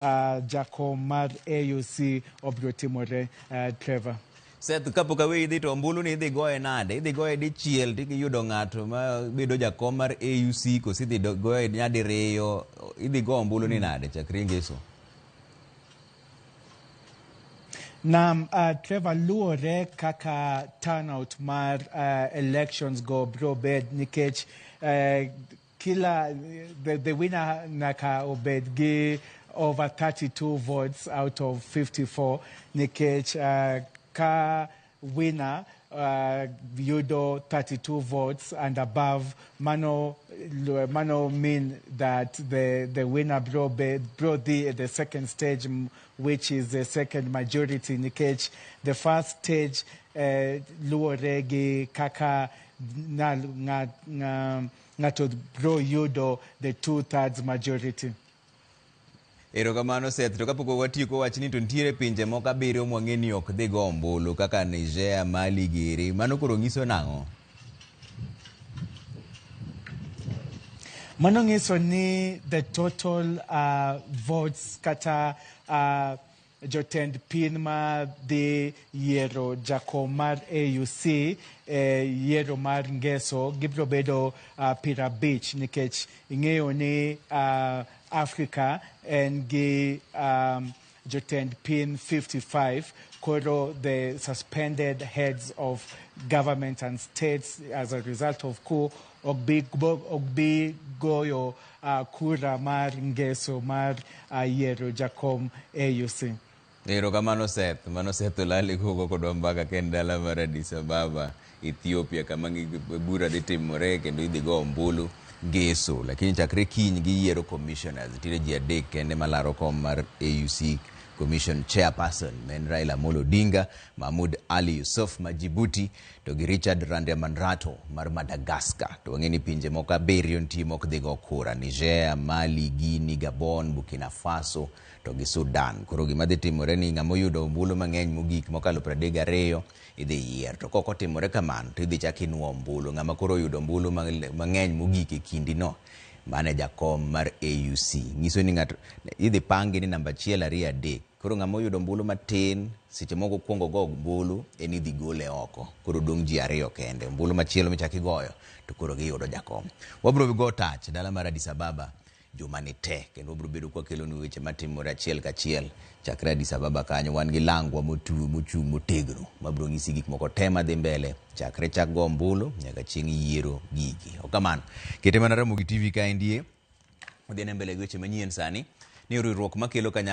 Jakom mar AUC obiro timore Trevor. Seth, kapok aweyi dhi to ombulu ni idhi goye nade? Idhi goye dichiel to iyudo ng'ato ma bedo jakom mar AUC koso idhi goye nyadiriyo? Idhi go ombulu ni nade chakre ngeso? Naam, Trevor, luwore kaka turnout mar elections go biro bed nikech kila the winner nyaka obed gi over 32 votes out of 54 nikech ka winner yudo 32 votes and above, mano mean that the winner bro be bro dhi at the second stage, which is the second majority, nikech the first stage luwore gi kaka ng'ato bro yudo the 2/3 majority. Erokamano Seth, to kapok watieko wachni to nitiere pinje moko abiriyo mwang'e ni ok dhi go ombulu kaka Niger, Mali giri. Mano koro nyiso nang'o? Mano nyiso ni the total votes kata jotend piny ma dhi yiero jakom mar AUC e yiero mar ngeso gibiro bedo 50 nikech ing'eyo ni Africa en gi jotend piny 55. Koro the suspended heads of government and states as a result of coup ok bi goyo kura mar ngeso mar yiero jakom AUC. Erokamano Seth, mano Seth Olale kogo kodwa mbaka ka en dala mar Addis Ababa, Ethiopia, kama bura dhi timore kendo idhi go ombulu ngeso. Lakini chakre kiny giyiero commissioners, nitiere ji adek kende malaro kom mar AUC Commission Chairperson, ma en Raila Amolo Odinga, Mahmoud Ali Youssouf ma Djibouti, to gi Richard Randriamandrato mar Madagascar. To wang'e ni pinje moko abiriyo nitie mok dhi go kura, Niger, Mali, Guinea, Gabon, Burkina Faso to gi Sudan. Koro gima dhi timore ni ng'ama oyudo ombulu mang'eny mogik mokalo 32 idhi yier. To kok otimore kamano to idhi chak inuo ombulu. Ng'ama koro oyudo ombulu mang'eny mogik e kindi no, mano e jakom mar AUC. Nyiso ni ng'ato idhi pangi ni namba 1, 2, 3. Koro ng'ama oyudo ombulu matin, seche moko okuongo go ombulu, en idhi gole oko. Koro dong' ji ariyo kende. Ombulu machielo michak igoyo, to koro giyudo jakom. Wabiro go tach dala mar Addis Ababa juma ni te, kendo wabiro bedo kwakelonu weche matimore achiel kachiel chakre Addis Ababa kanyo. Wan gi langwa mochung' motegno mabiro nyisi gik moko te madhi mbele chakre chak go ombulu nyaka chieng' yiero gigi. Ok kamano, kete mana Ramogi TV kaendie, wadhi mbele gi weche manyien sani ni riwruok makelo kanyakla.